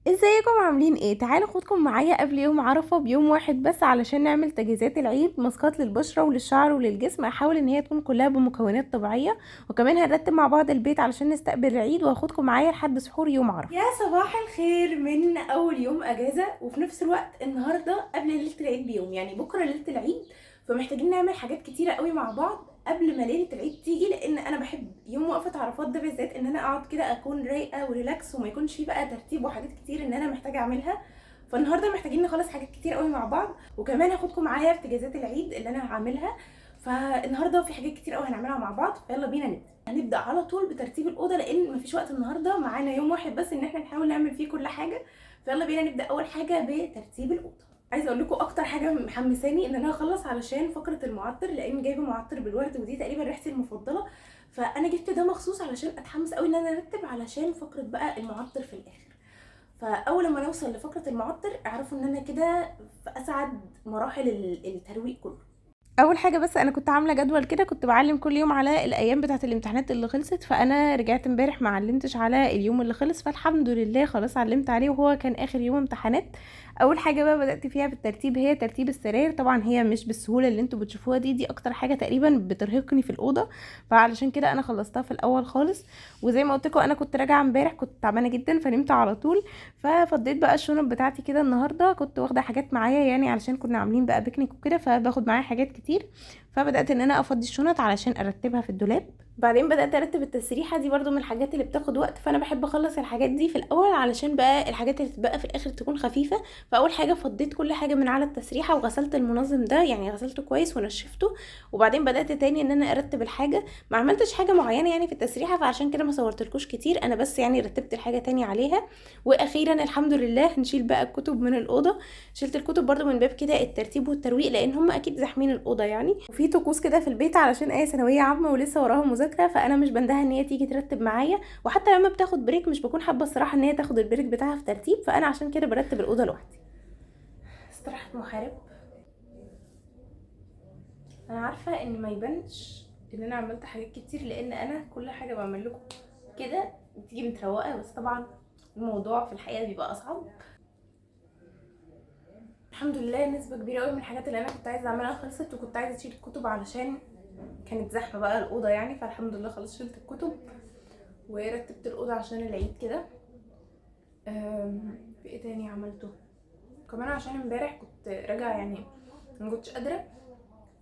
ازيكم عاملين ايه؟ تعالوا خدكم معايا قبل يوم عرفة بيوم واحد بس علشان نعمل تجهيزات العيد، ماسكات للبشرة وللشعر وللجسم. هحاول ان هي تكون كلها بمكونات طبيعية، وكمان هنرتب مع بعض البيت علشان نستقبل العيد، وهاخدكم معايا لحد سحور يوم عرفة. يا صباح الخير من اول يوم اجازة، وفي نفس الوقت النهاردة قبل ليلة العيد بيوم، يعني بكرة ليلة العيد، فمحتاجين نعمل حاجات كتيرة قوي مع بعض قبل ما ليلة العيد تيجي، لان انا بحب يوم وقفه عرفات ده بالذات ان انا اقعد كده اكون رايقة و relax، وما يكونش فيه بقى ترتيب وحاجات كتير ان انا محتاجه اعملها. فالنهارده محتاجين نخلص حاجات كتير قوي مع بعض، وكمان هاخدكم معايا في تجهيزات العيد اللي انا هعملها. فالنهارده في حاجات كتير قوي هنعملها مع بعض، فيلا بينا نبدا. هنبدا على طول بترتيب الاوضة لان مفيش وقت النهارده، معانا يوم واحد بس ان احنا نحاول نعمل فيه كل حاجة. فيلا بينا نبدا اول حاجة بترتيب الاوضة. عايزه اقول لكم اكتر حاجة محمساني ان انا اخلص علشان فقره المعطر، لان جايبه معطر بالورد ودي تقريبا ريحتي المفضلة، فانا جبت ده مخصوص علشان اتحمس قوي ان انا ارتب علشان فقره بقى المعطر في الاخر. فاول ما نوصل لفقره المعطر اعرفوا ان انا كده في اسعد مراحل الترويق كله. اول حاجة بس انا كنت عامله جدول كده، كنت بعلم كل يوم على الايام بتاعه الامتحانات اللي خلصت، فانا رجعت امبارح ما علمتش على اليوم اللي خلص، فالحمد لله خلاص علمت عليه وهو كان اخر يوم امتحانات. اول حاجة بقى بدات فيها بالترتيب هي ترتيب السراير. طبعا هي مش بالسهولة اللي انتوا بتشوفوها دي اكتر حاجة تقريبا بترهقني في الاوضة، فعلشان كده انا خلصتها في الاول خالص. وزي ما قلت لكم انا كنت راجعه امبارح كنت تعبانة جدا فنمت على طول، ففضيت بقى الشنط بتاعتي كده. النهارده كنت واخده حاجات معايا يعني علشان كنا عاملين بقى بيكنيك وكده، فباخد معايا حاجات كتير، فبدات ان انا افضي الشنط علشان ارتبها في الدولاب. بعدين بدات ارتب التسريحه، دي برضو من الحاجات اللي بتاخد وقت، فانا بحب اخلص الحاجات دي في الاول علشان بقى الحاجات اللي تتبقى في الاخر تكون خفيفة. فاول حاجة فضيت كل حاجة من على التسريحه وغسلت المنظم ده، يعني غسلته كويس ونشفته، وبعدين بدات تاني ان انا ارتب الحاجة. ما عملتش حاجة معينة يعني في التسريحه، فعشان كده ما صورتلكوش كتير، انا بس يعني رتبت الحاجة تاني عليها. واخيرا الحمد لله هنشيل بقى الكتب من الاوضة. شلت الكتب برضو من باب كده الترتيب والترويق، لان هم اكيد زاحمين الاوضة يعني. وفي طقوس كده في البيت علشان ايه ثانوية عامة ولسه وراها مذاكرة، فانا مش بندها ان هي تيجي ترتب معايا، وحتى لما بتاخد break مش بكون حابة الصراحة ان هي تاخد ال break بتاعها في ترتيب، فانا عشان كده برتب الاوضة لوحدي. استراحة محارب. انا عارفه ان ما يبانش ان انا عملت حاجات كتير لان انا كل حاجة بعمل لكم كده بتيجي متروقه، بس طبعا الموضوع في الحقيقة بيبقى اصعب. الحمد لله نسبه كبيرة قوي من الحاجات اللي انا كنت عايزه اعملها خلصت، وكنت عايزه اشيل الكتب علشان كانت زحمة بقى الاوضة يعني، فالحمد لله خلاص شلت الكتب ورتبت الاوضة عشان العيد كده. في ايه تاني عملته كمان؟ عشان امبارح كنت راجعه يعني ما كنتش قادرة،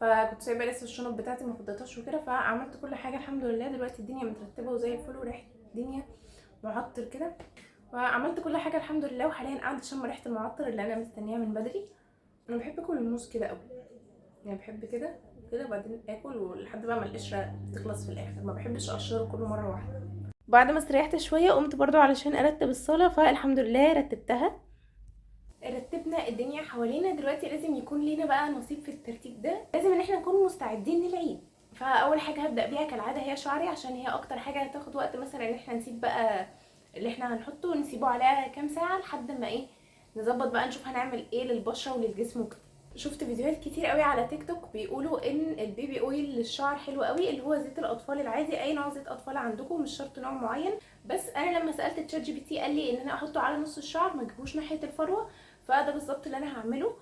فكنت سايبه لسه الشنط بتاعتي ما فضيتهاش وكده، فعملت كل حاجة الحمد لله. دلوقتي الدنيا مترتبة وزي الفل وريحه الدنيا معطر كده، فعملت كل حاجة الحمد لله. وحاليا قاعدة اشم ريحه المعطر اللي انا مستنياها من بدري. انا بحب اكل الموز كده قوي، يعني بحب كده كده وبعدين اكل ولحد بقى ما القشرة تخلص في الاخر، ما بحبش اقشره كله مرة واحدة. بعد ما استريحت شوية قمت برضو علشان ارتب الصاله، فالحمد لله رتبتها. رتبنا الدنيا حوالينا، دلوقتي لازم يكون لينا بقى نصيب في الترتيب ده، لازم ان احنا نكون مستعدين للعيد. فاول حاجة هبدا بيها كالعادة هي شعري، عشان هي اكتر حاجة هتاخد وقت، مثلا ان احنا نسيب بقى اللي احنا هنحطه ونسيبه عليها كام ساعة لحد ما ايه نظبط بقى نشوف هنعمل ايه للبشره وللجسم وكده. شفت فيديوهات كتير قوي على تيك توك بيقولوا ان ال baby oil للشعر حلو قوي، اللي هو زيت الاطفال العادي، اي نوع زيت اطفال عندكم مش شرط نوع معين. بس انا لما سالت ChatGPT قال لي ان انا احطه على نص الشعر ما اجيبوش ناحية الفروه، فده بالظبط اللي انا هعمله.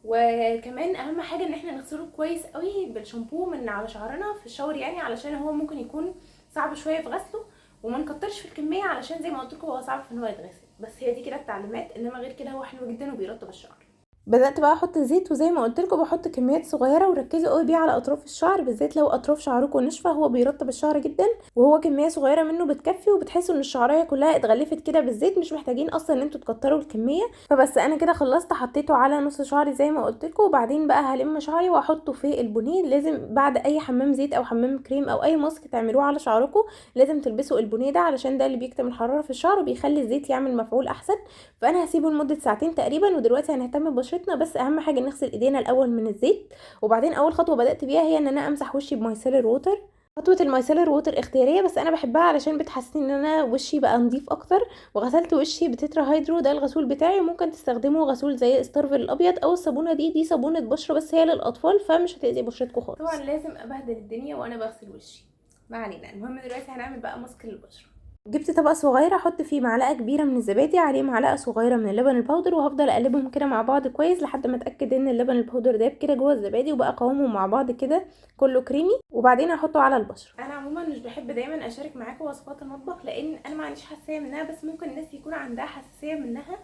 وكمان اهم حاجة ان احنا نغسله كويس قوي بالشامبو من على شعرنا في ال shower يعني، علشان هو ممكن يكون صعب شوية في غسله، وما نكترش في الكمية علشان زي ما قلت لكم هو صعب في ان هو يتغسل. بس هي دي كده التعليمات، انما غير كده هو حلو جدا وبيرطب الشعر. بدات بقى احط زيت، وزي ما قلت لكم بحط كميات صغيرة، وركزوا قوي بيه على اطراف الشعر، بالذات لو اطراف شعركم ناشفة هو بيرطب الشعر جدا، وهو كمية صغيرة منه بتكفي، وبتحسوا ان الشعرية كلها اتغلفت كده بالزيت، مش محتاجين اصلا ان انتوا تكتروا الكمية. فبس انا كده خلصت، حطيته على نص شعري زي ما قلت لكم، وبعدين بقى هلم شعري واحطه في البونيه. لازم بعد اي حمام زيت او حمام كريم او اي ماسك تعملوه على شعركم لازم تلبسوا البونيه ده، علشان ده اللي بيكتم الحرارة في الشعر وبيخلي الزيت يعمل مفعول احسن. فانا هسيبه لمدة ساعتين تقريبا، ودلوقتي هنهتم ببشرتنا، بس اهم حاجة نغسل ايدينا الاول من الزيت. وبعدين اول خطوة بدات بيها هي ان انا امسح وشي ب micellar water. خطوة ال micellar water اختيارية، بس انا بحبها علشان بتحسسني ان انا وشي بقى نظيف اكتر. وغسلت وشي ب Tetra Hydro، ده الغسول بتاعي، وممكن تستخدموا غسول زي ستارفل الابيض او الصابونه دي صابونه بشره بس هي للاطفال فمش هتاذي بشرتكم خالص. طبعا لازم ابهدل الدنيا وانا بغسل وشي، ما علينا. المهم دلوقتي هنعمل بقى ماسك للبشره. جبت طبق صغير احط فيه معلقه كبيرة من الزبادي، عليه معلقه صغيرة من اللبن ال powder، وهفضل اقلبهم كده مع بعض كويس لحد ما اتاكد ان اللبن ال powder داب كده جوه الزبادي وبقى قوامه مع بعض كده كله كريمي، وبعدين احطه على البشرة. انا عموما مش بحب دايما اشارك معاكم وصفات المطبخ لان انا ما عنديش حساسية منها، بس ممكن الناس يكون عندها حساسية منها،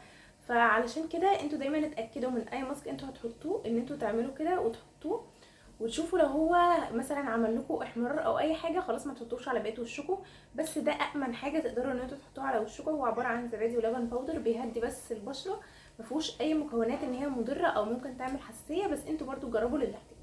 فعلشان كده انتوا دايما اتاكدوا من اي ماسك انتوا هتحطوه ان انتوا تعملوا كده وتحطوه وتشوفوا لو هو مثلا عمل لكم احمرار او اي حاجة خلاص ما تحطوش على بقية وشكم، بس ده امن حاجة تقدروا ان انتوا تحطوها على وشكم. هو عبارة عن زبادي ولبن powder، بيهدي بس البشرة، ما فيهوش اي مكونات ان هي مضرة او ممكن تعمل حساسية، بس انتوا برضو جربوا للاحتياط.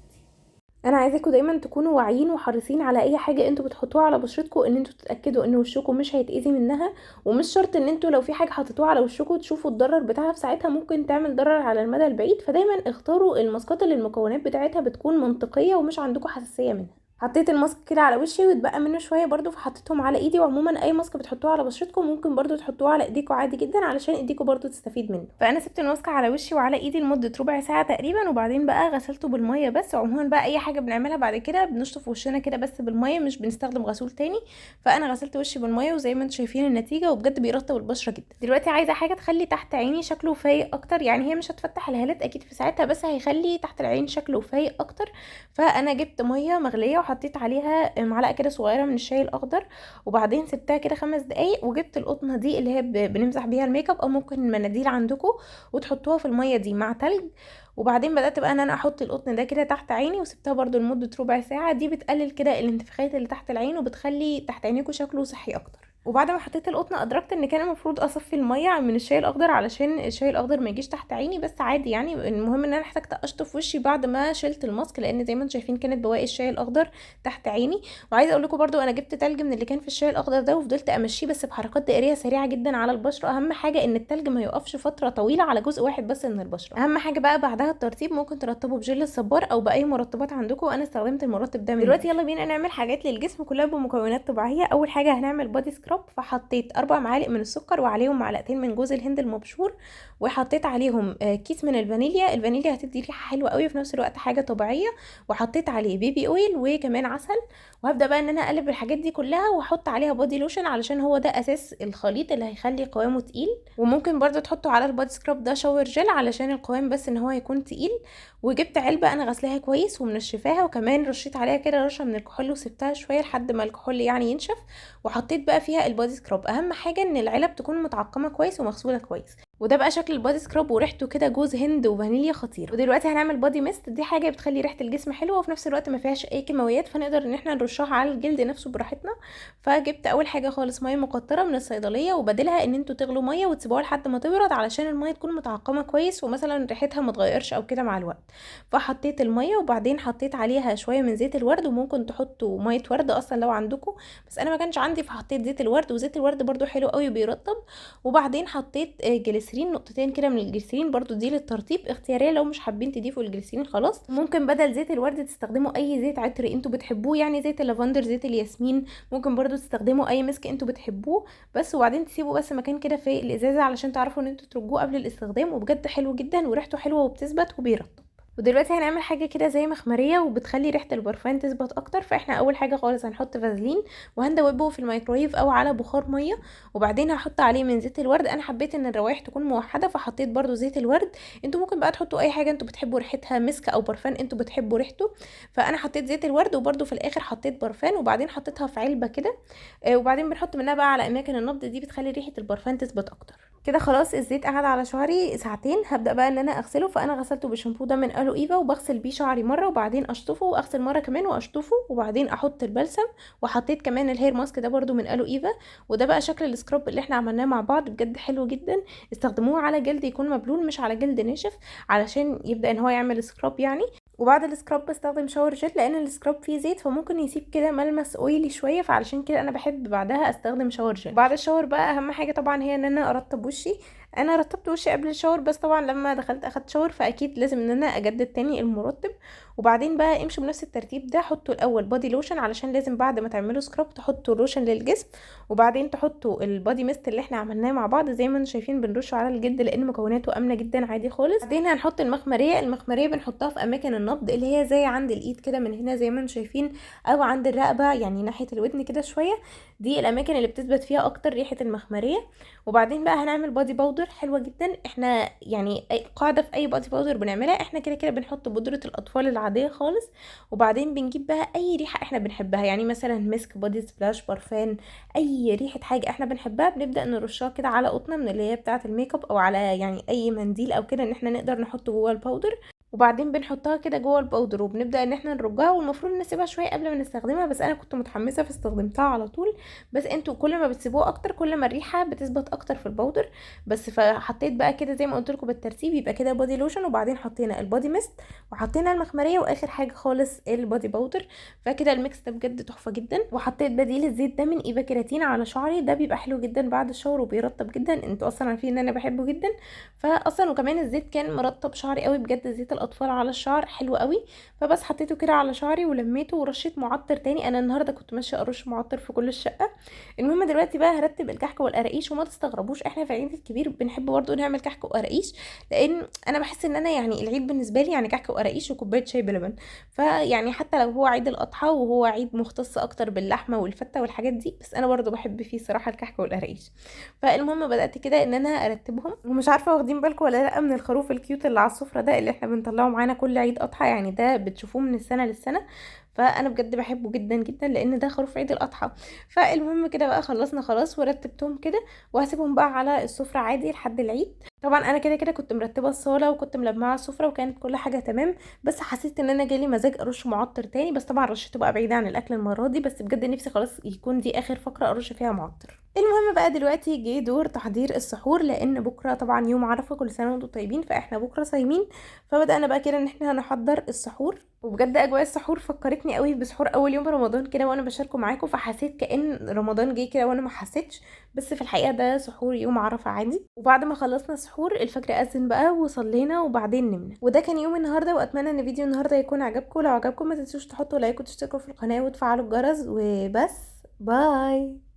انا عايزاكم دايما تكونوا واعيين وحريصين على اي حاجة انتوا بتحطوها على بشرتكم، ان انتوا تتاكدوا ان وشكم مش هيتاذي منها، ومش شرط ان انتوا لو في حاجة حطيتوها على وشكم تشوفوا الضرر بتاعها في ساعتها، ممكن تعمل ضرر على المدى البعيد. فدايما اختاروا الماسكات اللي المكونات بتاعتها بتكون منطقية ومش عندكم حساسية منها. حطيت الماسك كده على وشي واتبقى منه شوية برضو فحطيتهم على ايدي. وعموما اي ماسك بتحطوه على بشرتكم ممكن برضو تحطوه على ايديكم عادي جدا علشان ايديكم برضو تستفيد منه. فانا سبت الماسك على وشي وعلى ايدي لمدة ربع ساعة تقريبا، وبعدين بقى غسلته بالمية بس. عموما بقى اي حاجة بنعملها بعد كده بنشطف وشنا كده بس بالمية، مش بنستخدم غسول تاني. فانا غسلت وشي بالمية وزي ما انتم شايفين النتيجة، وبجد بيرطب البشرة جدا. دلوقتي عايزه حاجة تخلي تحت عيني شكله فايق اكتر، يعني هي مش هتفتح الهالات اكيد في ساعتها، بس هيخلي تحت العين شكله فايق اكتر. فانا جبت مية مغليه وحطيت عليها معلقه كده صغيرة من الشاي الاخضر، وبعدين سبتها كده 5 دقايق. وجبت القطنه دي اللي هي بنمسح بيها الميك اب، او ممكن مناديل عندكم، وتحطوها في المية دي مع تلج. وبعدين بدات بقى ان انا احط القطن ده كده تحت عيني، وسبتها برده لمدة ربع ساعة. دي بتقلل كده الانتفاخات اللي تحت العين وبتخلي تحت عينيكم شكله صحي اكتر. وبعد ما حطيت القطن ادركت ان كان المفروض اصفي المية من الشاي الاخضر علشان الشاي الاخضر ما يجيش تحت عيني، بس عادي يعني. المهم ان انا احتاجت اشطف وشي بعد ما شلت الماسك، لان زي ما انتم شايفين كانت بواقي الشاي الاخضر تحت عيني. وعايزه اقول لكم برده انا جبت تلج من اللي كان في الشاي الاخضر ده، وفضلت امشيه بس بحركات دائريه سريعة جدا على البشرة. اهم حاجة ان التلج ما يقفش فترة طويلة على جزء واحد بس من البشرة. اهم حاجة بقى بعدها الترطيب، ممكن ترطبوا بجل الصبار او باي مرطبات عندكم. انا استخدمت المرطب ده. من دلوقتي يلا بينا نعمل حاجات للجسم كلها بمكونات طبيعية. اول حاجة هنعمل body scrub، فحطيت 4 معالق من السكر وعليهم معلقتين من جوز الهند المبشور، وحطيت عليهم كيس من الفانيليا. الفانيليا هتدي ريحه حلوة قوي وفي نفس الوقت حاجة طبيعية. وحطيت عليه baby oil وكمان عسل. وهبدا بقى ان انا اقلب الحاجات دي كلها واحط عليها body lotion علشان هو ده اساس الخليط اللي هيخلي قوامه تقيل. وممكن برده تحطوا على ال body scrub ده shower gel علشان القوام بس ان هو يكون تقيل. وجبت علبة انا غسلاها كويس ومنشفاها، وكمان رشيت عليها كده رشه من الكحول وسبتها شوية لحد ما الكحول يعني ينشف، وحطيت بقى فيها ال body scrub. اهم حاجة ان العلب تكون متعقمه كويس ومغسوله كويس. وده بقى شكل ال body scrub وريحته كده جوز هند وفانيليا خطيرة. ودلوقتي هنعمل body mist. دي حاجة بتخلي ريحه الجسم حلوة وفي نفس الوقت ما فيهاش اي كيماويات، فنقدر ان احنا نرشها على الجلد نفسه براحتنا. فجبت اول حاجة خالص مية مقطره من الصيدلية، وبدلها ان انتوا تغلوا مية وتسيبوها لحد ما تبرد علشان المية تكون متعقمه كويس ومثلا ريحتها ما تغيرش او كده مع الوقت. فحطيت المية وبعدين حطيت عليها شوية من زيت الورد، وممكن تحطوا مية ورد اصلا لو عندكم، بس انا ما كانش عندي فحطيت زيت الورد. وزيت الورد برده حلو قوي وبيرطب. وبعدين حطيت جليسرين، نقطتين كده من الجليسرين برضو دي للترطيب، اختيارية لو مش حابين تضيفوا الجليسرين خلاص. ممكن بدل زيت الورد تستخدموا اي زيت عطر انتوا بتحبوه، يعني زيت اللافندر، زيت الياسمين، ممكن برضو تستخدموا اي مسك انتوا بتحبوه بس. وبعدين تسيبوا بس مكان كده في الازازه علشان تعرفوا ان انتوا ترجوه قبل الاستخدام، وبجد حلو جدا وريحته حلوة وبتثبت وبيرطب. ودلوقتي هنعمل حاجة كده زي مخمريه وبتخلي ريحه البرفان تثبت اكتر. فاحنا اول حاجة خالص هنحط فازلين وهندوبه في الميكرويف او على بخار مية، وبعدين هحط عليه من زيت الورد. انا حبيت ان الروايح تكون موحدة فحطيت برده زيت الورد. انتوا ممكن بقى تحطوا اي حاجة انتوا بتحبوا ريحتها، مسك او برفان انتوا بتحبوا ريحته. فانا حطيت زيت الورد وبرده في الاخر حطيت برفان، وبعدين حطيتها في علبة كده، وبعدين بنحط منها بقى على اماكن النبض، دي بتخلي ريحه البرفان تثبت اكتر. كده خلاص الزيت قعد على شعري ساعتين، هبدا بقى ان انا اغسله. فانا غسلته بالشامبو ده من الو ايفا، وبغسل بيه شعري مرة وبعدين اشطفه، واغسل مرة كمان واشطفه، وبعدين احط البلسم. وحطيت كمان ال hair mask ده برده من الو ايفا. وده بقى شكل ال scrub اللي احنا عملناه مع بعض، بجد حلو جدا. استخدموه على جلد يكون مبلول مش على جلد ناشف علشان يبدا ان هو يعمل scrub يعني. وبعد ال scrub بستخدم shower gel لان ال scrub فيه زيت فممكن يسيب كده ملمس oily شوية، فعلشان كده انا بحب بعدها استخدم shower gel. بعد ال shower بقى اهم حاجة طبعا هي ان انا ارطب وشي. انا رطبت وشي قبل ال shower، بس طبعا لما دخلت اخدت shower فاكيد لازم ان انا اجدد تاني المرطب. وبعدين بقى امشوا بنفس الترتيب ده، حطوا الاول body lotion علشان لازم بعد ما تعملوا scrub تحطوا لوشن للجسم، وبعدين تحطوا ال body mist اللي احنا عملناه مع بعض زي ما انتم شايفين بنرشه على الجلد لان مكوناته امنه جدا عادي خالص. بعدين هنحط المخمريه، المخمريه بنحطها في اماكن النبض اللي هي زي عند الايد كده من هنا زي ما انتم شايفين، او عند الرقبة يعني ناحية الودن كده شوية، دي الاماكن اللي بتثبت فيها اكتر ريحه المخمريه. وبعدين بقى هنعمل body powder حلوة جدا. احنا يعني قاعدة في اي body powder بنعملها احنا كده كده بنحط بودره الاطفال العادية خالص، وبعدين بنجيب بقى اي ريحه احنا بنحبها، يعني مثلا مسك، body splash، برفان، اي ريحه حاجة احنا بنحبها بنبدا نرشها كده على قطنه من اللي هي بتاعه الميك اب، او على يعني اي منديل او كده ان احنا نقدر نحطه جوه ال powder، وبعدين بنحطها كده جوه ال powder وبنبدا ان احنا نرجها، والمفروض نسيبها شوية قبل ما نستخدمها، بس انا كنت متحمسة فاستخدمتها على طول. بس انتوا كل ما بتسيبوها اكتر كل ما الريحة بتثبت اكتر في ال powder. بس فحطيت بقى كده زي ما قلت لكم بالترتيب، يبقى كده body lotion، وبعدين حطينا ال body mist، وحطينا المخمريه، واخر حاجة خالص ال body powder. فكده ال mix ده بجد تحفة جدا. وحطيت بديل الزيت ده من ايفا كيراتين على شعري، ده بيبقى حلو جدا بعد ال shower وبيرطب جدا، انتوا اصلا عارفين ان انا بحبه جدا، فاصلا وكمان الزيت كان مرطب شعري قوي بجد، زيت الاطفال على الشعر حلو قوي. فبس حطيته كده على شعري ولميته ورشيت معطر تاني، انا النهارده كنت ماشية ارش معطر في كل الشقة. المهم دلوقتي بقى هرتب الكحك والقراقيش، وما تستغربوش احنا في العيد الكبير بنحب برضو نعمل كحك وقراقيش، لان انا بحس ان انا يعني العيد بالنسبة لي يعني كحك وقراقيش وكوبايه شاي بلبن، فيعني حتى لو هو عيد الاضحى وهو عيد مختص اكتر باللحمه والفته والحاجات دي، بس انا برضو بحب فيه صراحة الكحك والقراقيش. فالمهم بدات كده ان انا ارتبهم، ومش عارفه واخدين بالكم ولا لا من الخروف ال cute اللي على السفرة ده اللي احنا بنطلعه معانا كل عيد اضحى، يعني ده بتشوفوه من السنة للسنة، فانا بجد بحبه جدا جدا لان ده خروف عيد الاضحى. فالمهم كده بقى خلصنا خلاص ورتبتهم كده، وهسيبهم بقى على السفرة عادي لحد العيد. طبعا انا كده كده كنت مرتبه الصاله وكنت ملمعه السفرة وكانت كل حاجة تمام، بس حسيت ان انا جالي مزاج ارش معطر تاني، بس طبعا رشيته بقى بعيد عن الاكل المرة دي، بس بجد نفسي خلاص يكون دي اخر فقره ارش فيها معطر. المهم بقى دلوقتي جه دور تحضير السحور، لان بكره طبعا يوم عرفه، كل سنة وانتم طيبين، فاحنا بكره صايمين، فبدانا بقى كده ان احنا هنحضر السحور. وبجد اجواء السحور فكرتني قوي بسحور اول يوم رمضان كده وانا بشاركه معاكم، فحسيت كأن رمضان جه كده وانا ما حسيتش، بس في الحقيقة ده سحور يوم عرفه عادي. وبعد ما خلصنا سحور الفجر اذن بقى وصلينا وبعدين نمنا. وده كان يوم النهارده، واتمنى ان فيديو النهارده يكون عجبكم. لو عجبكم ما تنسوش تحطوا like وتشتركوا في القناة وتفعلوا الجرس، وبس bye.